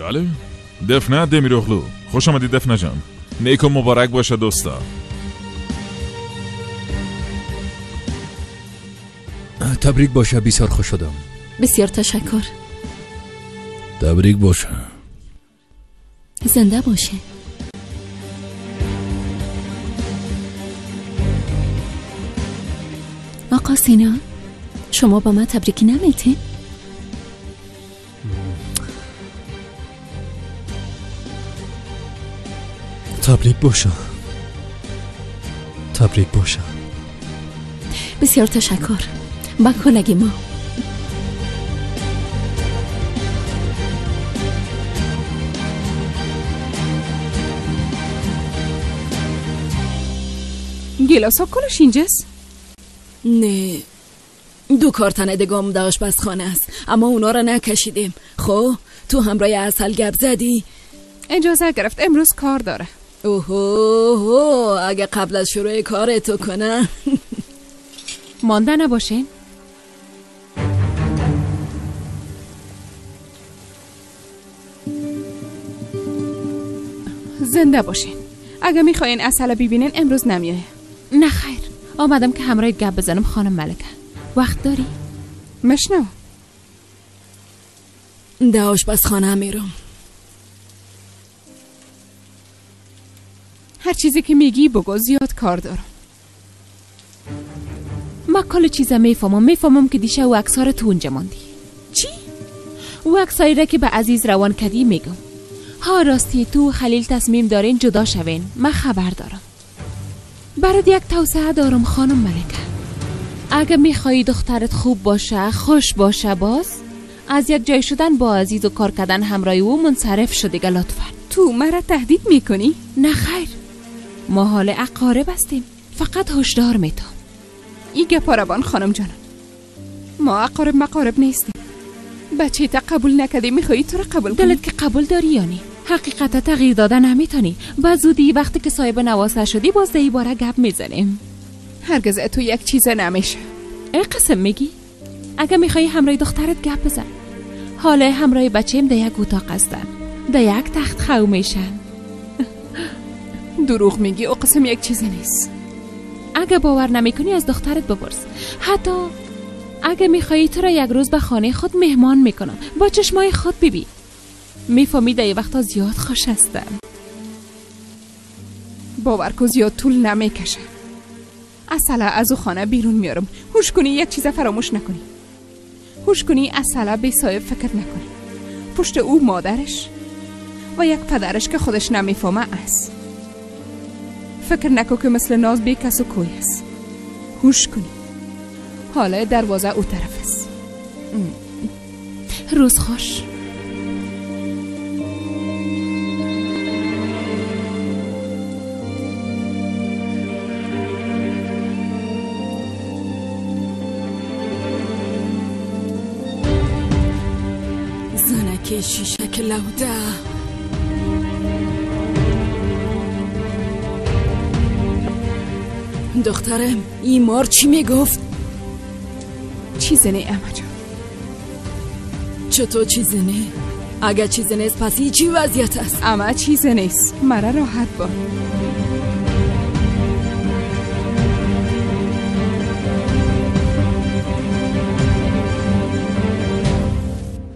بله، دفنه دمیروغلو. خوش آمدید دفنه جان. نیک و مبارک باشه دوستا. تبریک باشه، بسیار خوش شدم. بسیار تشکر. تبریک باشه. زنده باشه. آقا سینا، شما با من تبریکی نمیتین؟ تبریک باشه. تبریک باشه. بسیار تشکر. با کلگی ما. گیلاس ها کلش اینجاست؟ نه، دو کارتن دگام در آشپزخانه است، اما اونا را نکشیدیم. خب تو همراه عسل گپ زدی؟ اجازه گرفت، امروز کار داره. اوه، اگه قبل از شروع کار تو کنم. مانده نباشین. زنده باشین. اگه میخواین عسل ببینین امروز نمیایه. نه خیر، آمدم که همراه گپ بزنم خانم ملکه. وقت داری؟ مشنو. در آشپزخانه میرم. هر چیزی که میگی بگو، زیاد کار دارم. ما کل چیزا میفهمم که دیشب او عکس‌ها رو تو اونجا ماندی. چی؟ او عکسایی را که به عزیز روان کردی میگم. ها راستی، تو و خلیل تصمیم دارین جدا شوین، من خبر دارم. برات یک توصیه دارم خانم ملکه. اگه میخوایی دخترت خوب باشه، خوش باشه، باز از یک جای شدن با عزیز و کار کردن همراه او منصرف شو دیگه لطفا. تو مرا تهدید میکنی؟ نه خیر، ما حال اقارب هستیم، فقط هشدار میتم. ای گپاربان خانم جانم، ما اقارب مقارب نیستیم. بچه تا قبول نکردی میخوایی تو را قبول کنی؟ دلت که قبول داری یعنی حقیقت تغییر داده نمیتونی. با زودی وقتی که صاحب نواسه شدی باز در باره گپ میزنیم. هرگز تو یک چیز نمیشه. ای قسم میگی؟ اگه میخوایی همراه دخترت گپ بزن. حالا همراه بچه‌م در یک اتاق هستن، در یک تخت خو میشن. دروغ میگی، او قسم یک چیز نیست. اگه باور نمیکنی از دخترت بپرس. حتی اگه میخوایی تو را یک روز به خانه خود مهمان میکنم، با چشمای خود ببین. میفهمی در وقتا زیاد خوش هستم. باور کو زیاد طول نمیکشه. اصلا از او خانه بیرون میارم. هوش کنی یک چیز فراموش نکنی. هوش کنی اصلا به صاحب فکر نکنی. پشت او مادرش و یک پدرش که خودش نمیفهمه است. فکر نکن که مثل ناز بی کس و کوی است. هوش کنی. حالا دروازه او طرف است. روز خوش. زنک شیشک لوده. دخترم، این مار چی میگفت؟ چیزی نه اما جان. چطور چیزی نه؟ اگه چیزی نیست پس این چی وضعیت است؟ اما چیزی نیست، مرا راحت با.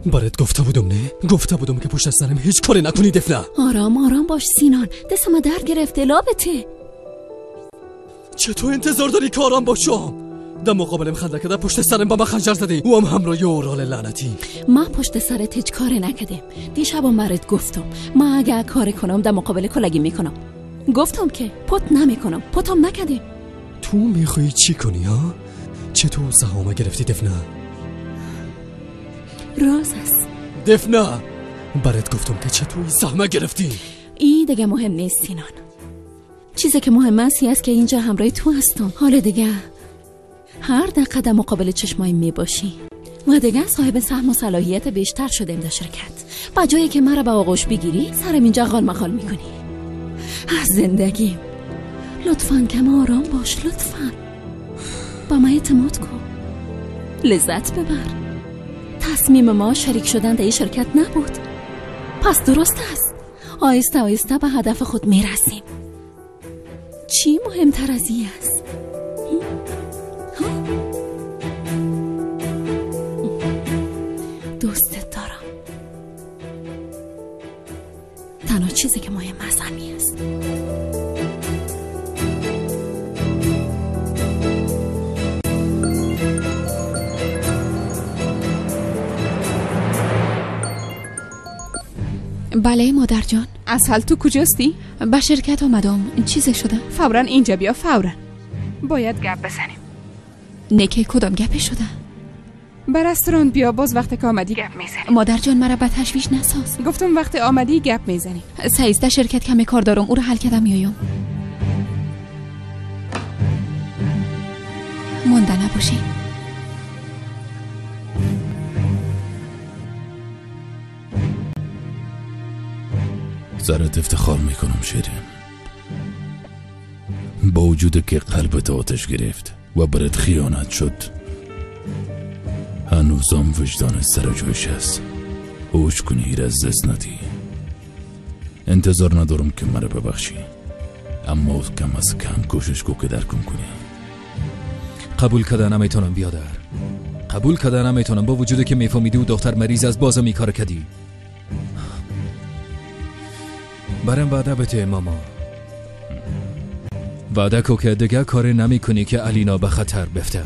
برات گفته بودم نه؟ گفته بودم که پشت سرم هیچ کاری نکنی دفنه. آرام آرام باش سینان، دستم درد گرفته لابته. چطور انتظار داری که آرام باشم؟ در مقابلم خنده کرده پشت سرم با من خنجر زدی، او هم همراه اورال لعنتی. ما پشت سرت هیچ کاری نکردیم. دیشبم برات گفتم ما اگه کار کنم در مقابل کلگی میکنم. گفتم که پت نمیکنم، پتم نکردیم. تو میخوای چی کنی ها؟ چطور سهامه گرفتی دفنه؟ راز است دفنه. برات گفتم که چطور سهمه گرفتی. این دیگه مهم نیست سینان. چیزی که مهم است این است که اینجا همراه تو هستم. حالا دیگه هر دقیقه در مقابل چشمای می باشی و دیگه صاحب سهم و صلاحیت بیشتر شدیم در شرکت. با جایی که مرا به آغوش بگیری سرم اینجا غال مغال میکنی. از زندگی لطفاً کم آرام باش، لطفاً با من اعتماد کن، لذت ببر. تصمیم ما شریک شدن در این شرکت نبود. پس درست است. آهسته آهسته به هدف خود میرسیم. چی مهمتر از این است؟ دوستت دارم. تنها چیزی که مهم است همین است. بله مادر جان. اصل تو کجاستی؟ به شرکت آمدم. چیزی شده؟ فوراً اینجا بیا، فوراً. باید گپ بزنیم. نکه کدام گپی شده؟ به رستوران بیا، باز وقتی که آمدی گپ میزنیم. مادر جان مرا به تشویش نساز. گفتم وقتی آمدی گپ میزنیم. 13 شرکت کمی کار دارم، او رو حل کردم میایم. مانده نباشی. سرت افتخار میکنم شیرین. با وجود که قلبت آتش گرفت و برات خیانت شد، هنوزم وجدان سر جایش است. هوش کنی ایر از دست ندی. انتظار ندارم که مرا ببخشی، اما کم از کم کوشش کو که درکم کنی. قبول کردن نمیتونم بیادر. قبول کردن نمیتونم، با وجود که میفهمیدی و دختر مریض از بازم این کار کردی. برم وعده بده ماما. وعده کو که دیگه کاری نمی کنی که علینا به خطر بفته.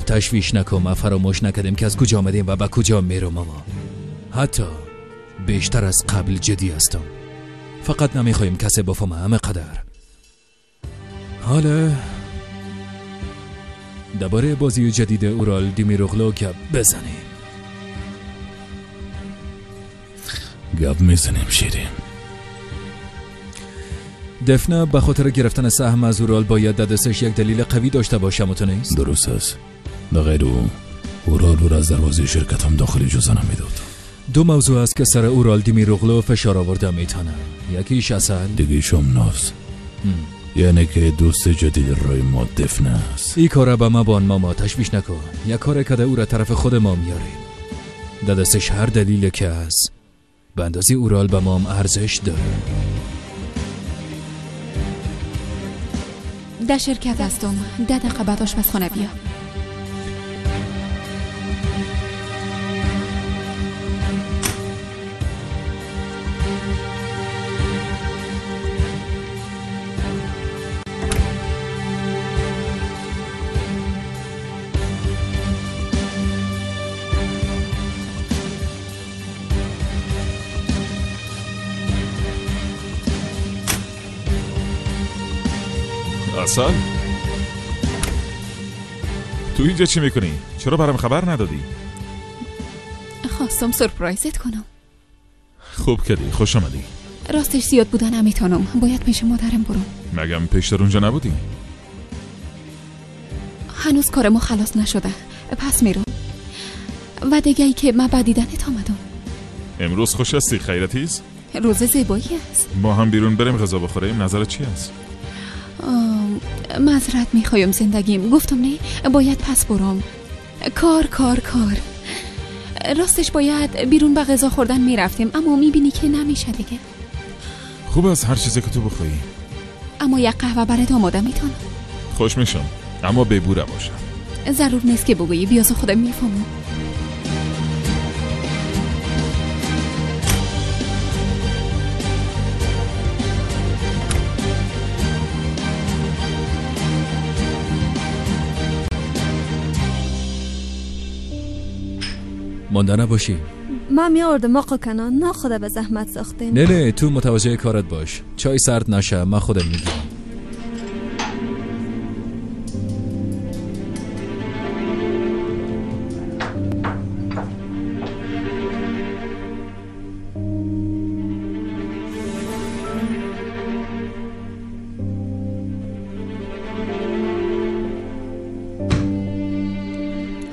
تشویش نکن، ما فراموش نکردیم که از کجا آمدیم و به کجا میرم ماما. حتی بیشتر از قبل جدی هستم. فقط نمیخوایم کسی بفهمه همه قدر. حالا درباره بازی جدید اورال دیمیروغلو گپ بزنیم. گپ میزنیم شیرین. دفنه به خاطر گرفتن سهم از اورال باید دستش یک دلیل قوی داشته باشه، متو نیست؟ درست است. در غیر او اورال او را از دروازه شرکت هم داخل اجازه نمیداد. دو موضوع است که سر اورال دیمیروغلو فشار آورده میتونه. یکیش اصل، دیگیش هم ناز. یعنی که دوست جدید روی ما دفنه است. این کار به ما بان ماما، تشویش نکن. یک کار کده او را طرف خود ما میاریم. دستش هر دلیل که است به اندازه اورال به ما هم ارزش داره. در شرکت هستم. 10 دقیقه بعد آشپزخانه بیا. اصل تو اینجا چی میکنی؟ چرا برام خبر ندادی؟ خواستم سورپرایزت کنم. خوب کردی، خوش آمدی. راستش زیاد بودن نمیتونم، باید پیش مادرم برم. مگم پیشتر اونجا نبودی؟ هنوز کار ما خلاص نشده، پس میرم. و دیگه ای که من بعد دیدنت آمدم. امروز خوش هستی خیرتیز؟ روز زیبایی است. ما هم بیرون بریم غذا بخوریم، نظرت چی است؟ معذرت میخوایم زندگیم، گفتم نه باید پس برم. کار کار کار. راستش باید بیرون به غذا خوردن میرفتیم، اما میبینی که نمیشه دیگه. خوب از هر چیزی که تو بخوایی. اما یک قهوه برات آماده میتونم. خوش میشم، اما ببوره باشم. ضرور نیست که بگویی، بیاز خودم میفهمم. مانده نباشی. من میآوردم آقا کنان، نه خدا به زحمت ساختین. نه نه تو متوجه کارت باش، چای سرد نشه، من خودم میگیرم.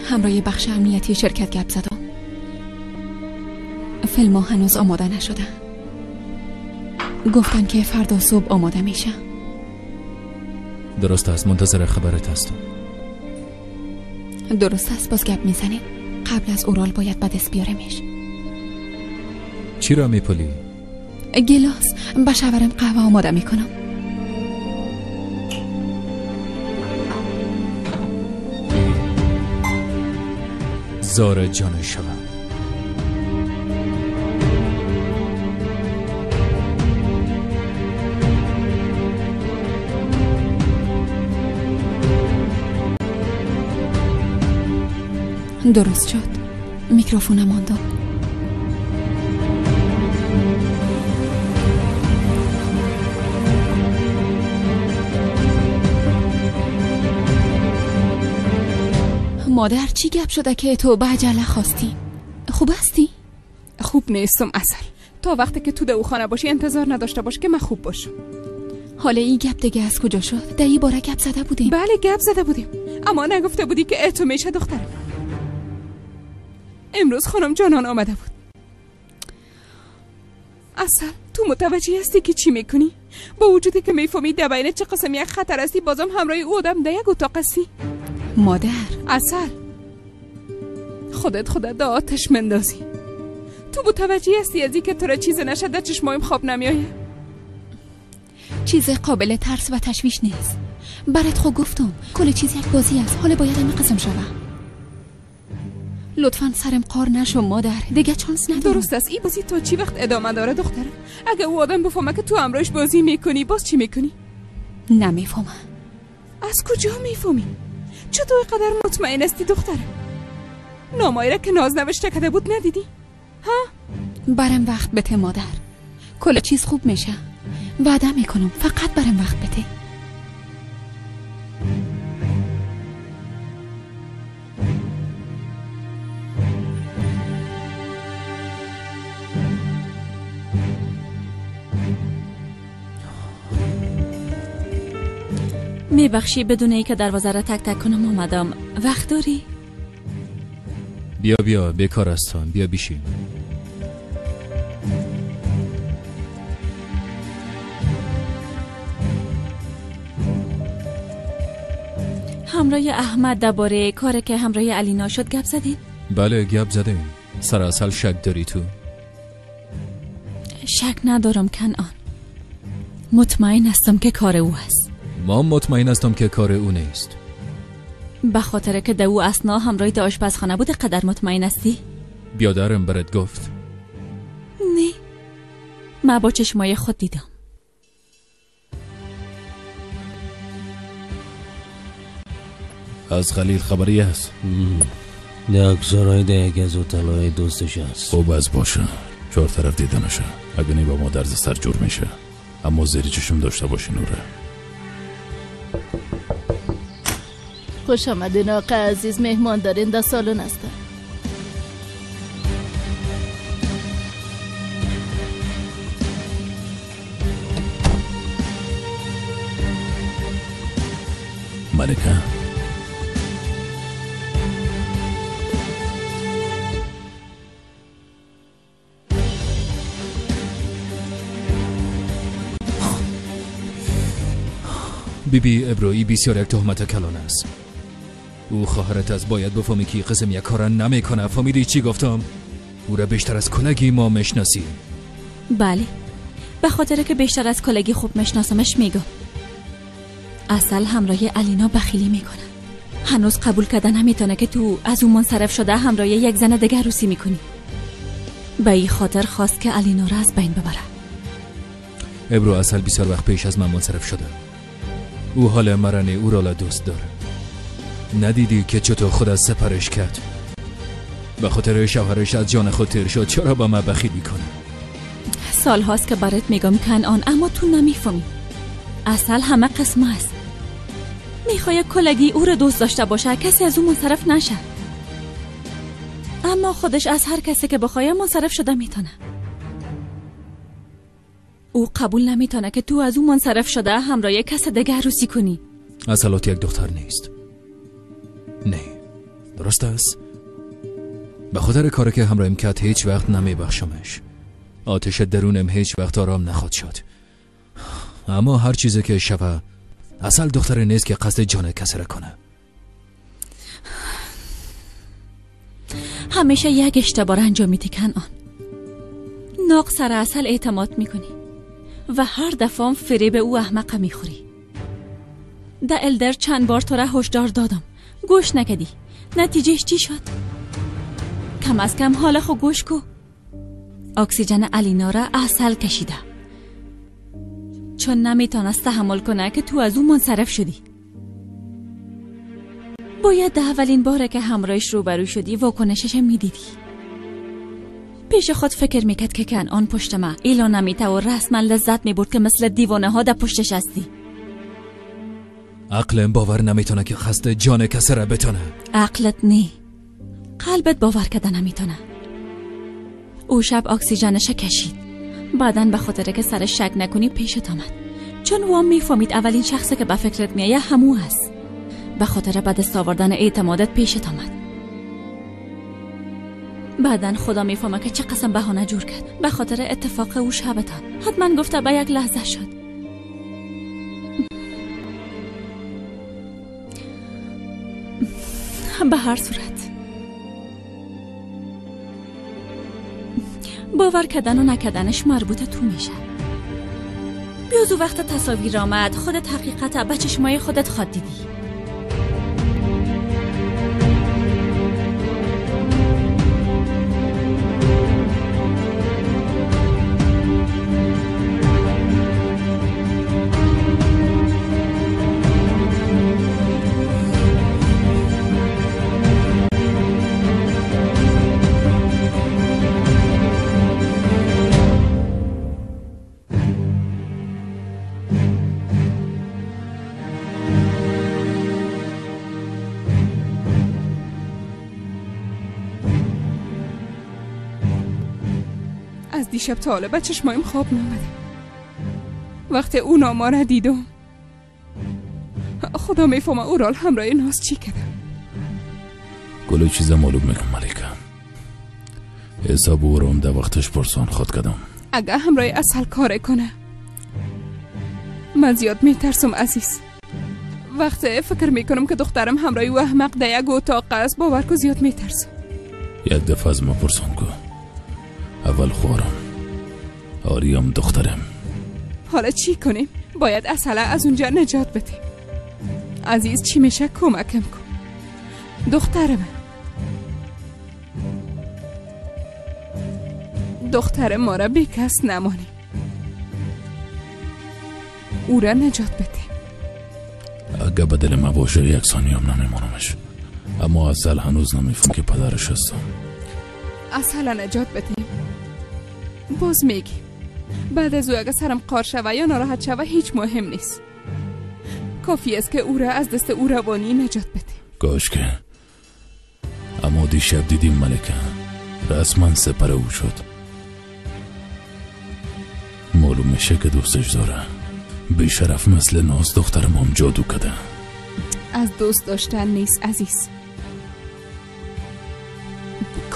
همراه بخش امنیتی شرکت گپ زدم. فیلم هنوز آماده نشده. گفتن که فردا صبح آماده میشه. درست است، منتظر خبرت هستم. درست است، باز گپ میزنیم. قبل از اورال باید به دست بیارمش. چی را میپلی؟ گلاس. به شوهرم قهوه آماده میکنم. زار جان شوم. درست شد. میکروفونم ماندم. مادر چی گپ شده که تو به عجله خواستی؟ خوب هستی؟ خوب نیستم اصل. تا وقتی که تو در خانه باشی انتظار نداشته باش که من خوب باشم. حالا این گپ دیگه از کجا شد؟ در این باره گپ زده بودیم. بله گپ زده بودیم، اما نگفته بودی که اتو میشه دخترم. امروز خانم جانان آمده بود. اصل تو متوجه هستی که چی میکنی؟ با وجودی که میفهمی در بین چه قسم یک خطر هستی، بازم همراه او آدم در یک اتاق هستی. مادر اصل خودت در آتش مندازی. تو متوجه هستی از اینکه تو را چیز نشه در چشمایم خواب نمیایه؟ چیز قابل ترس و تشویش نیست. برات خو گفتم کل چیز یک بازی است. حالا باید همین قسم شوه. لطفا سرم قار نشو مادر، دیگه چانس ندارم. درست است. این بازی تا چی وقت ادامه داره دخترم؟ اگه او آدم بفهمه که تو همراهش بازی میکنی باز چی میکنی؟ نمیفهمم. از کجا میفهمی؟ چطور قدر مطمئن هستی دخترم؟ نامایی را که ناز نوشته کرده بود ندیدی؟ ها؟ برم وقت بده مادر، کل چیز خوب میشه. وعده میکنم، فقط برم وقت بده. میبخشی بدون ای که دروازه را تک تک کنم آمدم. وقت داری؟ بیا بیا بیکار هستم، بیا بیشین. همراه احمد درباره کاری که همراه علینا شد گپ زدین؟ بله گپ زدیم. سر اصل شک داری تو؟ شک ندارم کنعان، مطمئن هستم که کار او است. ما مطمئن هستم که کار او نیست. به خاطر که در او اثنا همراه در آشپزخانه بود قدر مطمئن هستی؟ بیادرم برات گفت. نه، من با چشمای خود دیدم. از خلیل خبری هست؟ در سرای ده یکی از هتل‌های دوستش است. خوب از باشه، چهار طرف دیده نشه. اگه نی با ما درز سر جور میشه. اما زیر چشم داشته باشی نوره. خوش آمدین آقا عزیز، مهمان دارین در سالن هستن. ملکه بی بی ابرویی بسیار یک تهمت کلان است. او خواهرت از باید بفهمی که قسم یک کار نمیکنه. فهمیدی چی گفتم؟ او را بیشتر از کلگی ما میشناسی. بله، به خاطر که بیشتر از کلگی خوب میشناسمش میگم. اصل همراه علینا بخیلی میکنه. هنوز قبول کردن نمیتونه که تو از او منصرف شده همراه یک زن دیگه عروسی میکنی. به این خاطر خواست که علینا را از بین ببره. ابرو اصل بسیار وقت پیش از من منصرف شده. او حال مرنه او را دوست داره. ندیدی که چطور خود از سپرش کرد؟ به خاطر شوهرش از جان خود تیر شد. چرا با من بخیلی کنه؟ سال هاست که برات میگم کنعان، اما تو نمیفهمی. اصل همه قسم است. میخوای کلگی او را دوست داشته باشه، کسی از او منصرف نشه. اما خودش از هر کسی که بخواه منصرف شده میتونه. او قبول نمیتونه که تو از او منصرف شده همراه کس دیگه عروسی کنی. اصلات یک دختر نیست. نه درست است. به خاطر کاری که همراهیم کرد هیچ وقت نمیبخشمش. آتش درونم هیچ وقت آرام نخواد شد. اما هر چیزی که شوه، اصل دختر نیست که قصد جان کسی را کنه. همیشه یک اشتباه انجام میدی کنعان. ناق سر عسل اعتماد میکنی و هر دفعه هم فریب او احمق میخوری. در الدر چند بار تو را هشدار دادم، گوش نکدی. نتیجهش چی شد؟ کم از کم حالا خو گوش کو. اکسیژن علینا را عسل کشیده، چون نمیتونست تحمل کنه که تو از او منصرف شدی. باید در اولین باره که همراهش روبرو شدی واکنشش میدیدی. پیش خود فکر میکرد که کنعان پشت ما ایلا نمیته و رسما لذت میبرد که مثل دیوانه ها در پشتش هستی. عقلم باور نمیتونه که خسته جان کسی را بتونه. عقلت نی، قلبت باور کده نمیتونه. او شب اکسیژنش کشید، بعدن به خاطر که سرش شک نکنی پیشت آمد، چون او هم میفهمید اولین شخصی که به فکرت میایه همو هست. به خاطر به دست آوردن اعتمادت پیشت آمد. بعدن خدا میفهمه که چه قسم بهانه جور کرد به خاطر اتفاق او شبتان. حتما گفته به یک لحظه شد. به هر صورت باور کردن و نکردنش مربوط تو میشه. بیازو وقت تصاویر آمد خودت حقیقت به چشمای خودت خواد دیدی. از دیشب تا حالا به چشمایم خواب نامده. وقتی او نامه را دیدم خدا میفهمه او را همراه ناز چی کرده. گلو چیزا معلوم میکنم ملیکه. حساب او را هم در وقتش پرسان خواد کردم. اگه همراه اصل کاره کنه من زیاد میترسم عزیز. وقتی فکر میکنم که دخترم همراه او احمق در یک اتاق است باور کو زیاد میترسم. یک دفعه از ما پرسان کو. اول خورم آریام دخترم. حالا چی کنیم؟ باید اصلا از اونجا نجات بدیم. عزیز چی میشه کمکم کن. دخترم، دختر ما را بی کس نمانیم، او را نجات بدیم. اگه به دل ما باشه یک ثانیه هم نمیمانمش. اما اصل هنوز نمیفهم که پدرش هستم. اصلا نجات بدیم. باز میگی بعد از او اگه سرم قار شوه یا ناراحت شوه هیچ مهم نیست. کافی است که او را از دست او روانی نجات بده. کاش که. اما دیشب دیدیم ملکه رسما سپر او شد. معلوم میشه که دوستش داره. بیشرف مثل ناز دخترم هم جادو کده. از دوست داشتن نیست عزیز،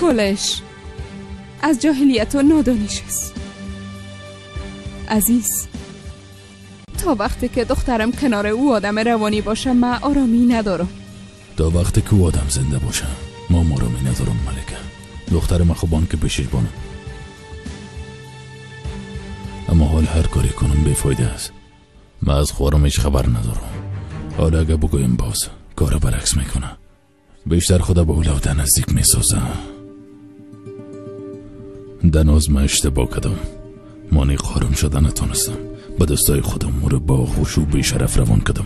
کلش از جاهلیت و نادانیش است. عزیز تا وقتی که دخترم کنار او آدم روانی باشه من آرامی ندارم. تا وقتی که او آدم زنده باشه ما آرامی ندارم ملکه. دختر من خوبان که پیشش بانم، اما حال هر کاری کنم بیفایده است. من از خواهرم هیچ خبر ندارم. حالا اگه بگویم باز کار برعکس میکنه. بیشتر خدا به اولاد نزدیک میسازم. دناز من اشتباه کردم. مانع خارم شدن نتونستم. به دستای خودم مو با آغوش و بیشرف روان کردم.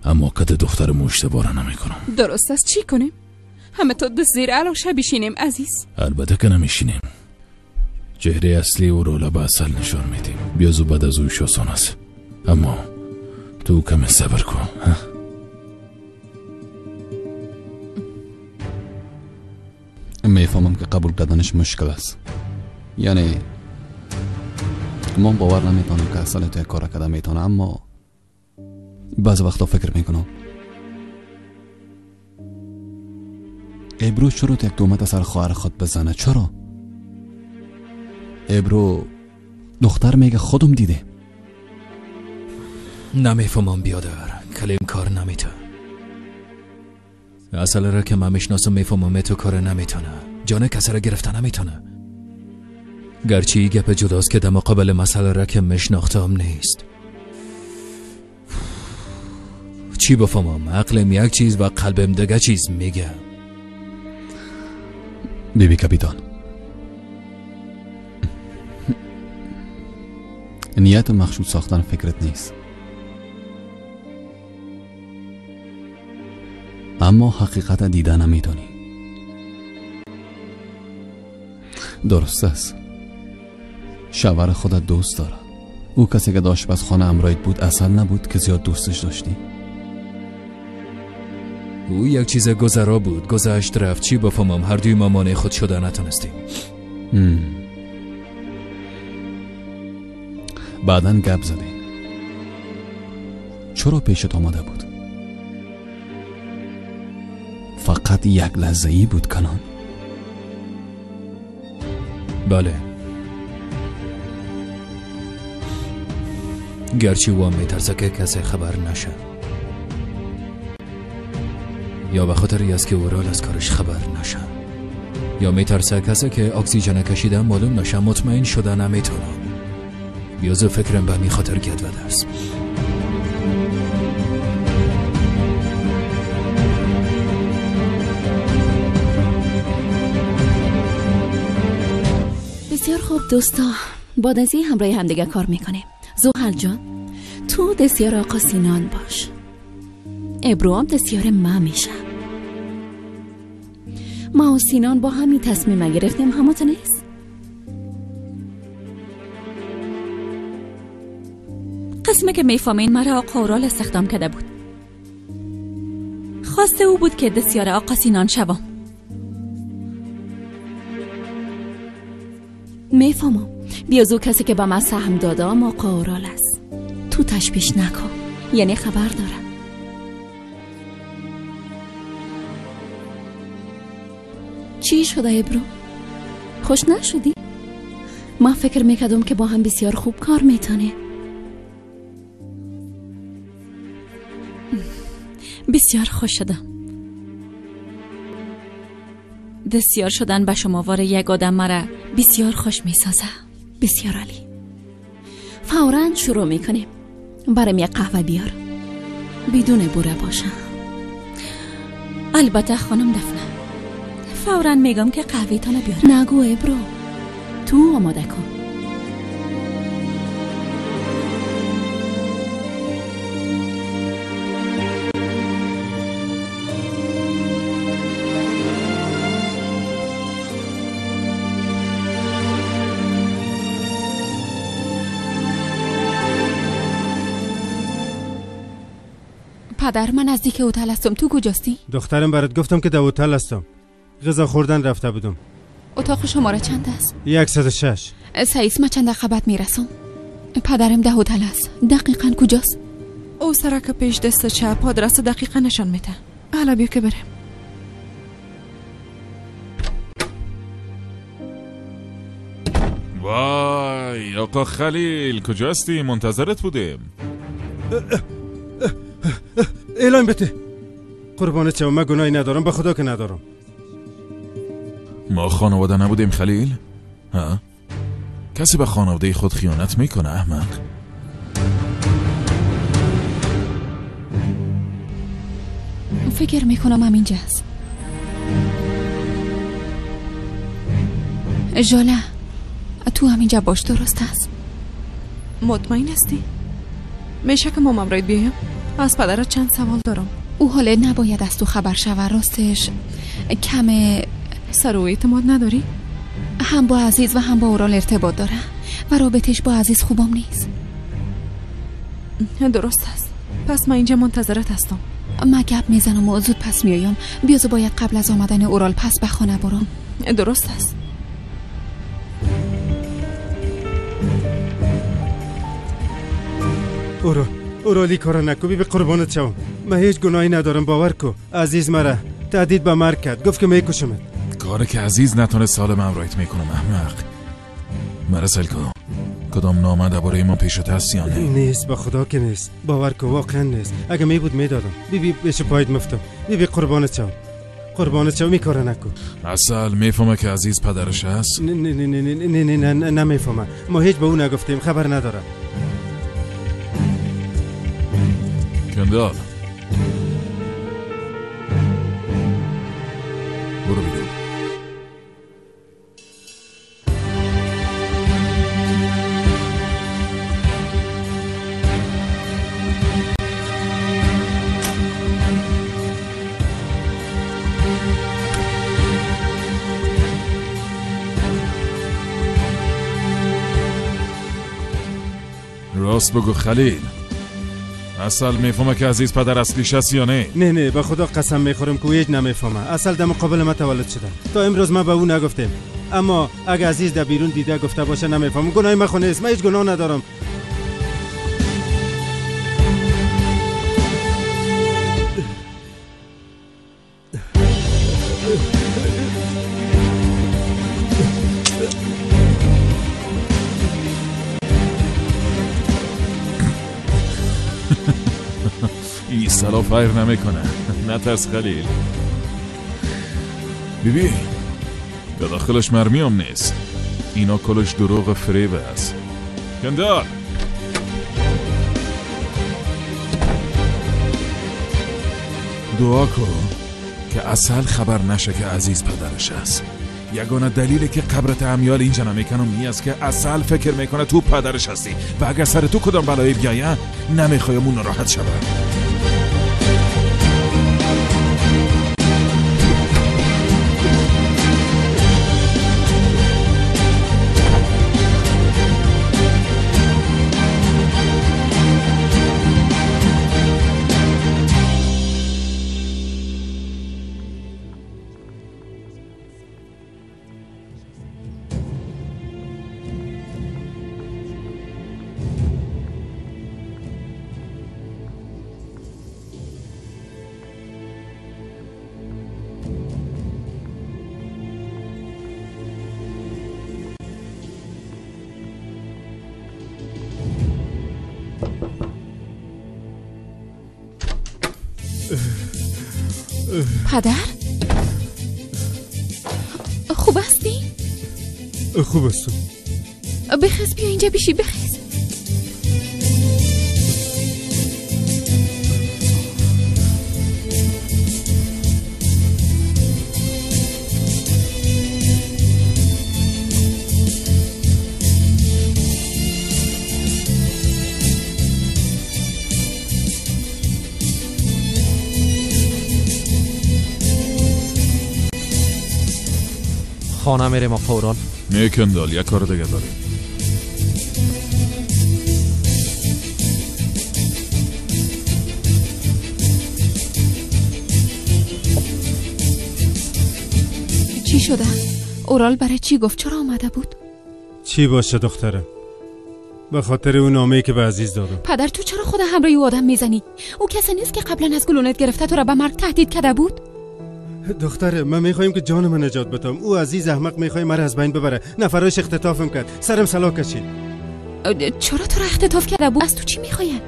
اما کت دخترم اشتباه را نمیکنم. درست است چی کنیم؟ همه تا دست زیر علاشه بشینیم عزیز؟ البته که نمیشینیم. چهره اصلی او رو لب اصل نشان میدیم. بیازو بعد از اوش آسان است. اما تو کم صبر کن. میفهمم که قبول کردنش مشکل است. یعنی من باور نمیتونم که اصلا تو یک کار کرده میتونه، اما بعض وقتا فکر میکنم ابرو چرا یک تهمت سر خواهر خود بزنه؟ چرا؟ ابرو دختر میگه خودم دیده. نمیفهمم بیادر، کلیم کار نمیته. اصل را که من میشناسم میفهمم تو کار نمیتونه، جان کسی را گرفته نمیتونه. گرچه ای گپ جداست که در مقابل مسئله را که میشناختم نیست. چی بفهمم؟ عقلم یک چیز و قلبم دیگه چیز میگه. بیبی کاپیتان، نیت مخشوط ساختن فکرت نیست، اما حقیقت دیده نمیتونی. درست است، شوهر خودت دوست داره. او کسی که در آشپزخانه همراهت بود اصل نبود که زیاد دوستش داشتی؟ او یک چیز گذرا بود، گذشت رفت. چی بفهمم؟ هر دوی ما مانع خود شده نتونستیم. بعدا گپ زدین. چرا پیشت آمده بود؟ فقط یک لحظه ای بود کنان. بله، گرچه او هم میترسه که کسی خبر نشه، یا به خاطر است که اورال از کارش خبر نشه، یا میترسه کسی که اکسیژن کشیده معلوم نشه. مطمئن شده نمیتونم. بیازو فکرم به می خاطر گدود است. بسیار خوب دوستا، بعد از این همراه همدیگه کار میکنیم. زحل جان، تو دستیار آقا سینان باش، ابرو هم دستیار من میشه. ما و سینان با همین تصمیم گرفتیم، همون نیست؟ قسمه که میفهمین مرا آقا اورال استخدام کرده بود. خواسته او بود که دستیار آقا سینان شوم. میفهمم. بیازو کسی که به من سهم داده آقا اورال است. تو تشویش نکن، یعنی خبر دارم. چی شده ابرو؟ خوش نشدی؟ من فکر میکردم که با هم بسیار خوب کار میتونه. بسیار خوش شدم. دستیار شدن به شما وار یک آدم مرا بسیار خوش میسازه. بسیار عالی. فوراً شروع میکنیم. برام یک قهوه بیار، بدون بوره باشه. البته خانم دفنه، فوراً میگم که قهوه تانه بیارم. نگو ابرو، تو آماده کن. پدر، من نزدیک هتل هستم. تو کجاستی؟ دخترم، برات گفتم که در هتل هستم. غذا خوردن رفته بودم. اتاق شماره چند است؟ 106. سعیس، من چند دقیقه بعد میرسم. پدرم در هتل است. دقیقاً کجاست؟ او سرک پیش دست چپ، آدرس دقیقا نشان میده. حالا بیا که بریم. وای آقا خلیل، کجاستی؟ منتظرت بودیم. اعلام بده. قربانت شوم، من گناهی ندارم، به خدا که ندارم. ما خانواده نبودیم خلیل؟ ها؟ کسی به خانواده خود خیانت میکنه احمق؟ فکر میکنم هم اینجاست. ژاله، تو هم اینجا باش، درست است؟ مطمئن هستی؟ میشه که مامام رایت بیایم؟ از پدرت چند سوال دارم. او حالا نباید از تو خبر شوه. راستش کم سر او اعتماد نداری؟ هم با عزیز و هم با اورال ارتباط داره و رابطش با عزیز خوبم نیست. درست است. پس من اینجا منتظرت هستم. من گپ میزنم و زود پس میایم. بیازو باید قبل از آمدن اورال پس به خانه برم. درست است. اورال، اورالی کارا نکو، بی قربانت شوم. من هیچ گناهی ندارم، باور کو. عزیز مرا تهدید به مرگ کرد، گفت که میکشمت. کاری که عزیز نتونه سالم همراهیت میکنم احمق. مرا سل کن، کدام نامه درباره ما پیشت هست یا نه؟ نیست، به خدا که نیست. باور کن واقعا نیست. اگه می بود میدادم. بی بی پایت مفتم. بی بی قربانت شم. قربانت شم، می کار نکن. اصل میفهمه که عزیز پدرش هست؟ نه نه نه نه نه نه نه نمیفهمه. ما هیچ به او نگفتیم، خبر نداره. کندال برو بیرون. راست بگو خلیل، اصل میفهمه که عزیز پدر اصلیش است یا نه؟ نه نه، به خدا قسم میخورم که هیچ نمیفهمه. اصل در مقابل ما تولد شده، تا امروز ما به او نگفتیم. اما اگه عزیز در بیرون دیده گفته باشه نمیفهمم. گناه من خو نیست، من هیچ گناه ندارم. این سلا فیر نمیکنه، نترس خلیل. بیبی به داخلش مرمی هم نیست، اینا کلش دروغ فریب است. کندال دعا کن که اصل خبر نشه که عزیز پدرش است. یگانه دلیلی که قبرت امیال اینجا نمیکنم این است که اصل فکر میکنه تو پدرش هستی و اگر سر تو کدام بلایی بیایه نمیخوایم اون ناراحت شود. پدر خوب هستی؟ خوب هستم. بخیز بیا اینجا بیشی، بخیز. خانه میریم آقا اورال. نه کندال، یک کار دیگه داریم. چی شده؟ اورال برای چی گفت؟ چرا آمده بود؟ چی باشه دخترم؟ به خاطر اون نامه‌ای که به عزیز دادم. پدر تو چرا خود همراه او آدم میزنی؟ او کسی نیست که قبلا از گلونت گرفته تو را به مرگ تهدید کرده بود؟ دختره من میخوایم که جان من نجات بدم. او عزیز احمق میخوای مرا از بین ببره. نفرایش اختطافم کرد، سرم سلا کشید. چرا تو را اختطاف کرده بود؟ از تو چی میخواین؟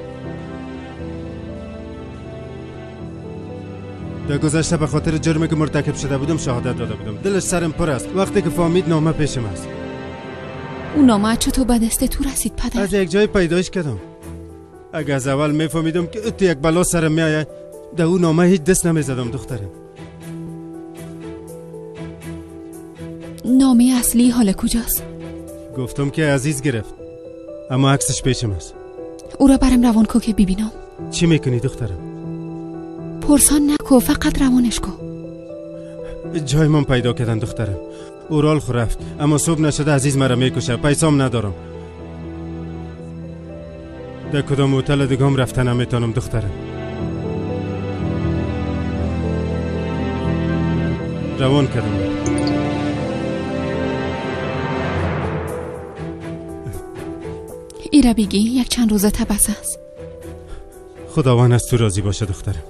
در گذشته به خاطر جرمی که مرتکب شده بودم شهادت داده بودم. دلش سرم پر است. وقتی که فهمید نامه پیشم است. اون نامه چطور به دست تو رسید پدر؟ از یک جای پیدایش کردم. اگه از اول میفهمیدم که تو یک بلا سرم میآید، در اون نامه هیچ دست نمیزدم دخترم. نامه اصلی حال کجاست؟ گفتم که عزیز گرفت، اما عکسش پیشم است. او را برم روان کو که ببینم. چی میکنی دخترم؟ پرسان نکو، فقط روانش کو. جای من پیدا کردن دخترم. اورال خو رفت، اما صبح نشده عزیز مرا میکشه. پیسام ندارم. در کدام هتل دیگه هم رفتن نمیتونم دخترم. روان کردم. ایره بگی یک چند روزه تبس است. خداوند از تو راضی باشه دخترم.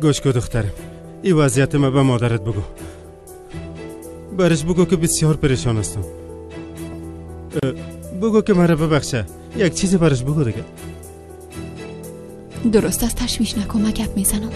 گوش کن دخترم، این وضعیت ما به مادرت بگو. برش بگو که بسیار پریشان هستم. بگو که مرا ببخشه. یک چیزی برش بگو دیگه. درست است، تشویش نکن، من گپ میزنم.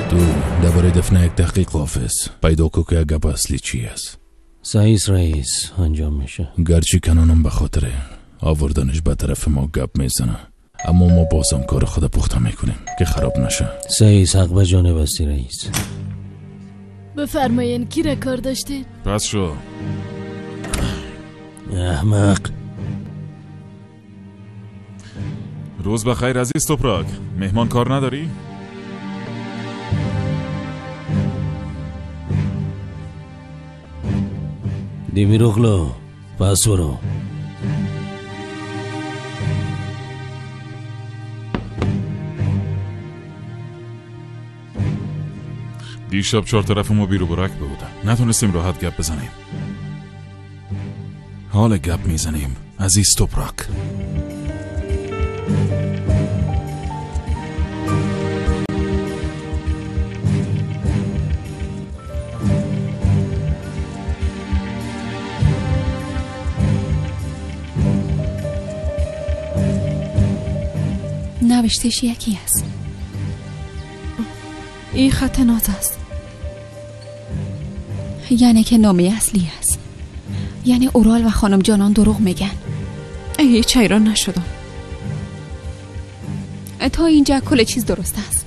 تو درباره دفنه یک تحقیق حافظ پیدا کو که گپ اصلی چی است. صحیح رئیس، انجام میشه. گرچه کنانم به خاطر آوردنش به طرف ما گپ میزنه، اما ما بازم کار خود پخته میکنیم که خراب نشه. صحیح، حق به جانب هستی رئیس. بفرمایین کی را کار داشتید؟ پس شو احمق. روز بخیر عزیز توپراک. مهمان کار نداری؟ دیمیروغلو پس برو. دیشب 4 طرف ما بیرو برک بودن، نتونستیم راحت گپ بزنیم. حال گپ میزنیم عزیز توپراک. نوشتش یکی است. این خط ناز است. یعنی که نامه اصلی است. یعنی اورال و خانم جانان دروغ میگن. هیچ حیران نشدم. تا اینجا کل چیز درست است.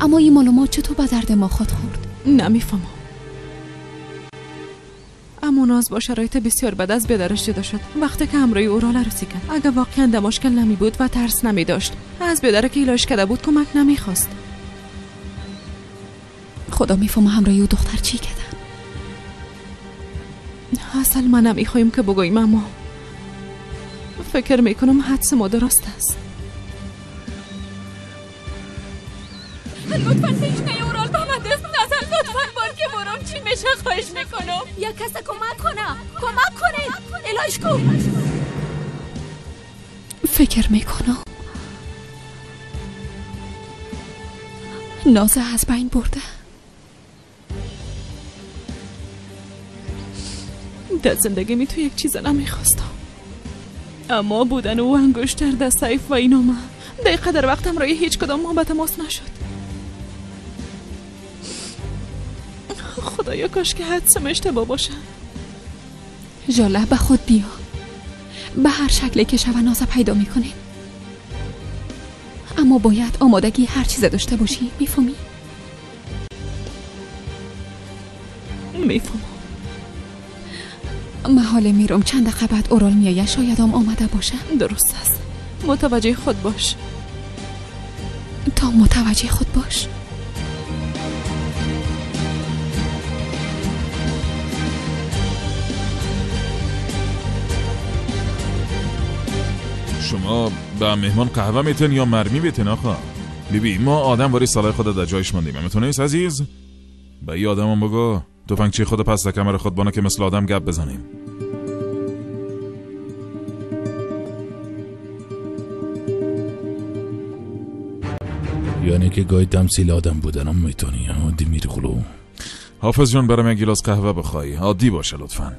اما این معلومات چطور به درد ما خود خورد؟ نمیفهمم. اما ناز با شرایط بسیار بد از بیدرش جدا شد. وقتی که همراه اورال عروسی کرد، اگه واقعا در مشکل نمی بود و ترس نمی داشت، از بیدر که ایلاش کرده بود کمک نمیخواست. خدا میفهمه همراه او دختر چی کردن. اصلا من نمیخوایم که بگوییم، اما فکر میکنم حدس ما درست است. لطفا پیش نه اورال با من دست نزن، لطفا بار که برم چی میشه خواهش میکنم. یک کس کمک کنه، کمک کنید. الهیش کو. فکر میکنم نازه از بین برده. در زندگی می تو یک چیز نمیخواستم، اما بودن او انگشتر در سیف و این ما دقیقه در وقتم رای هیچ کدام ما به تماس نشد. خدایا کاش که حدسم اشتباه باشه. ژاله به خود بیا. به هر شکلی که شوه نازه پیدا میکنه، اما باید آمادگی هر چیز داشته باشی. میفهمی؟ میفهمم. محاله میرم. چند دقیقه بعد اورال میایه، شاید هم آمده باشه. درست است. متوجه خود باش. تا متوجه خود باش. شما به مهمان قهوه میتن یا مرمی میتن آقا؟ بیبی ما آدم واری سالای خود در جایش ماندیم. همتون نیست عزیز؟ به ای آدمم بگو تفنگچی خود پس در کمر خود بانه که مثل آدم گپ بزنیم. یعنی که گاهی تمثیل آدم بودنم میتونی دیمیرغلو. حافظ جان برام یک گیلاس قهوه بخوای، عادی باشه لطفاً.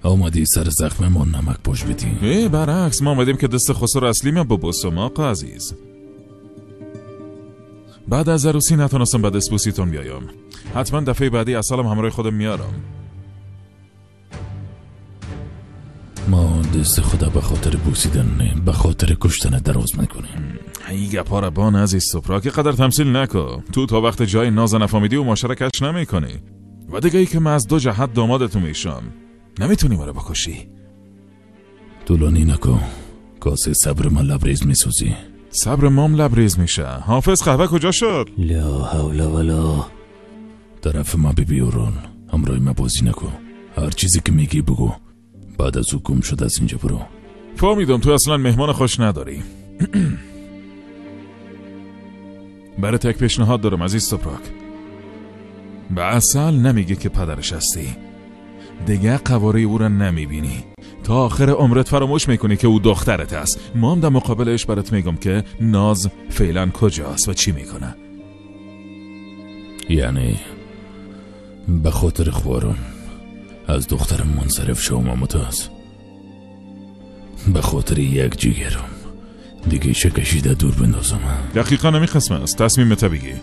آمدی سر زخم ما نمک پاش بدی؟ ای برعکس، ما آمدیم که دست خسرو اصلی ما ببوسم آقا عزیز. بعد از عروسی نتونستم به دستبوسیتون بیایم. حتما دفعه بعدی اصلم همراه خودم میارم. ما دست خدا به خاطر بوسیدن نه، به خاطر کشتن دراز میکنیم. ای گپا را بان عزیز سپرا که قدر تمثیل نکن. تو تا وقت جای ناز نفهمیدی و ماشرکش نمیکنی. و دیگه ای که من از دو جهت دامادتون میشم، نمیتونی مرا بکشی. طولانی نکن، کاسه صبر من لبریز میسوزی. صبر مام لبریز میشه. حافظ قهوه کجا شد؟ لا حول ولا. طرف ما بی بیورون، همراه ما بازی نکن. هر چیزی که میگی بگو. بعد از او گم شد از اینجا برو. فهمیدم تو اصلا مهمان خوش نداری. برای یک پیشنهاد دارم عزیز توپراک. به اصل نمیگه که پدرش هستی. دیگه قواره او را نمیبینی. تا آخر عمرت فراموش میکنی که او دخترت است. ما هم در مقابلش برات میگم که ناز فعلا کجاست و چی میکنه. یعنی به خاطر خوارم از دخترم منصرف شوم ممتاز، به خاطر یک جیگرم دیگه چه کشیده دور بندازم. دقیقا نمی قسم است. تصمیم تا بگی.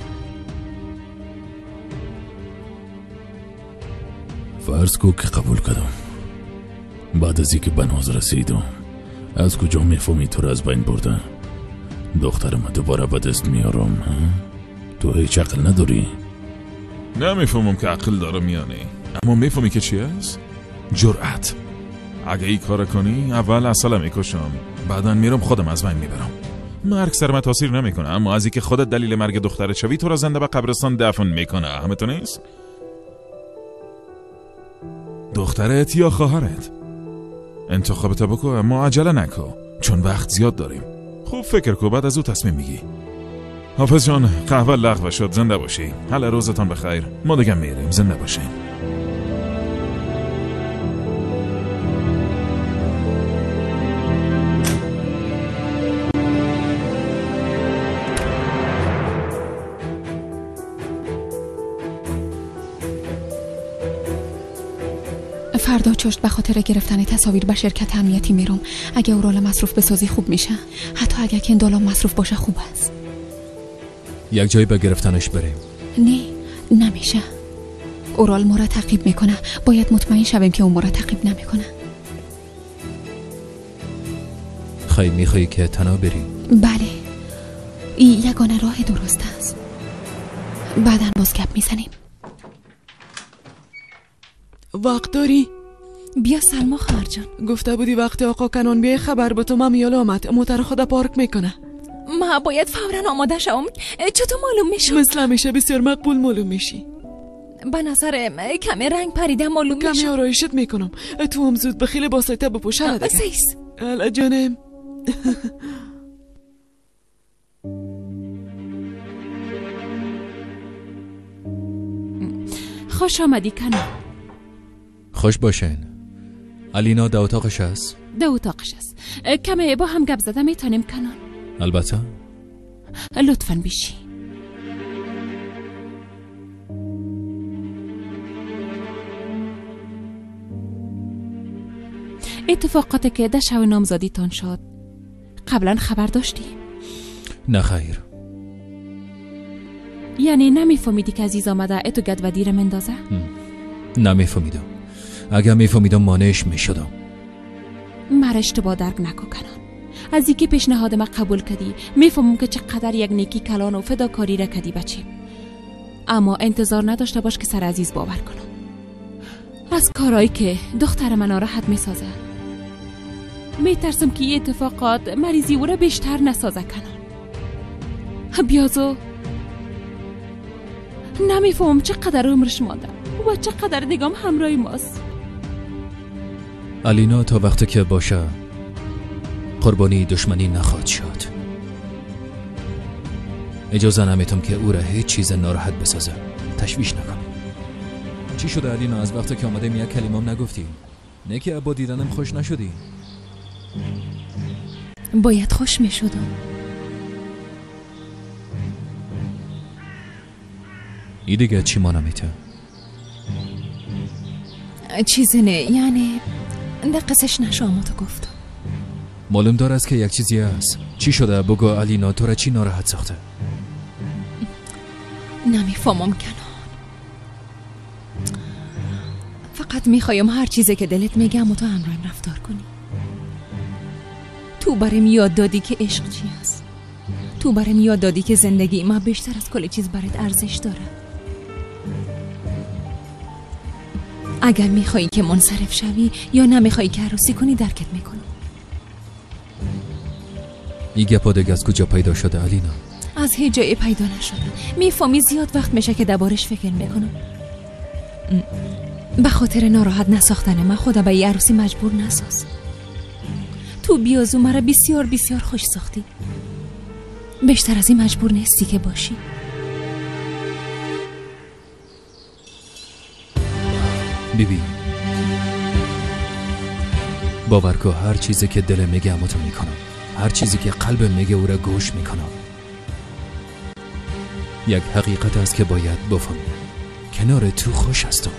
فرض کو که قبول کردم، بعد از اینکه به ناز رسیدم از کجا میفهمی تو رو از بین برده؟ دخترم دوباره به دست میارم. تو هیچ عقل نداری. نمیفهمم که عقل دارم یا نه، اما میفهمی که چی است؟ جرأت. اگه این کار کنی اول اصلا میکشم، بعدا میرم خودم از بین میبرم. مرگ سر من تاثیر نمیکنه، اما از اینکه خودت دلیل مرگ دخترت شوی تو را زنده به قبرستان دفن میکنه. همه تو نیست؟ دخترت یا خواهرت؟ انتخابت بکو، اما عجله نکن چون وقت زیاد داریم. خوب فکر کو، بعد از او تصمیم میگی. حافظ جان قهوه لغو شد. زنده باشی. حالا روزتان بخیر. ما دیگه میریم. زنده باشین. فردا چشت به خاطر گرفتن تصاویر به شرکت امنیتی میرم. اگه اورال مصروف بسازی خوب میشه، حتی اگه کندالا مصروف باشه خوب است. یک جایی به گرفتنش بریم. نه نمیشه، اورال ما را تعقیب میکنه. باید مطمئن شویم که اون ما را تعقیب نمیکنه. خیلی میخوایی که تنها بری؟ بله، این یگانه راه درست است. بعدا باز گپ میزنیم. وقت داری؟ بیا سلما خواهر جان. گفته بودی وقتی آقا کنان بیای خبر به تو. من میال آمد موتر خود پارک میکنه. ما باید فورا آماده شوم. چطور معلوم میشم؟ مثل همیشه بسیار مقبول معلوم میشی. به نظر کمی رنگ پریده معلوم میشم. کمی آرایشت میکنم. تو هم زود به خیلی باسایته بپوشه دیگه. سیس الا جانم. خوش آمدی کنان. خوش باشین. علینا در اتاقش است؟ در اتاقش است. کمی با هم گپ زده میتونیم کنان؟ البته. لطفاً بیشی. اتفاقاتی که در شب نامزدیتان شد قبلا خبر داشتی؟ نه خیر. یعنی نمیفهمیدی که عزیز آمده اتو گدودی را مندازه؟ نمیفهمیدم. اگر میفهمیدم مانعش میشدم. مرا اشتباه درک نکن کنان. از اینکه پیشنهاد ما قبول کردی میفهمم که چقدر یک نیکی کلان و فداکاری را کردی بچه، اما انتظار نداشته باش که سر عزیز باور کنم. از کارهایی که دختر من ناراحت میسازه میترسم که این اتفاقات مریضی او را بیشتر نسازه کنان. بیازو نمیفهمم چقدر عمرش مانده و چقدر دیگم همراه ماست. علینا تا وقتی که باشه قربانی دشمنی نخواهد شد. اجازه نمیتم که او را هیچ چیز ناراحت بسازه. تشویش نکن. چی شده علینا؟ از وقتی که آمدیم یک کلمه نگفتی. نه که با دیدنم خوش نشدی؟ باید خوش میشدم. ای دیگه چی ما نمیته؟ چیزی نه، یعنی در قصش نشو اما تو گفتم. معلوم دار است که یک چیزی هست. چی شده؟ بگو علینا، تو را چی ناراحت ساخته؟ نمیفهمم کنان. فقط میخوایم هر چیزی که دلت میگم و تو همراهیم رفتار کنی. تو برام یاد دادی که عشق چی است. تو برام یاد دادی که زندگی ما بیشتر از کل چیز برات ارزش داره. اگر میخوایی که منصرف شوی یا نمیخوایی که عروسی کنی درکت میکنم. این گپا دیگه از کجا پیدا شده علینا؟ از هیچ جایی پیدا نشده. میفهمی زیاد وقت میشه که دربارش فکر میکنم. به خاطر ناراحت نساختن من خدا به این عروسی مجبور نساز. تو بیازو مرا بسیار بسیار خوش ساختی. بیشتر از این مجبور نیستی که باشی. بیبی باور کو هر چیزی که دل میگه امو تو میکنم، هر چیزی که قلب میگه او را گوش میکنم. یک حقیقت است که باید بفهمی، کنار تو خوش هستم.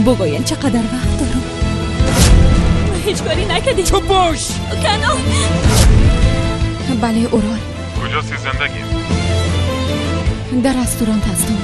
بگوین چقدر وقت دارم. ما هیچ کاری نکردیم. چوب باش. کنان. بله اورال. کجاستی زندگی؟ در رستوران هستم.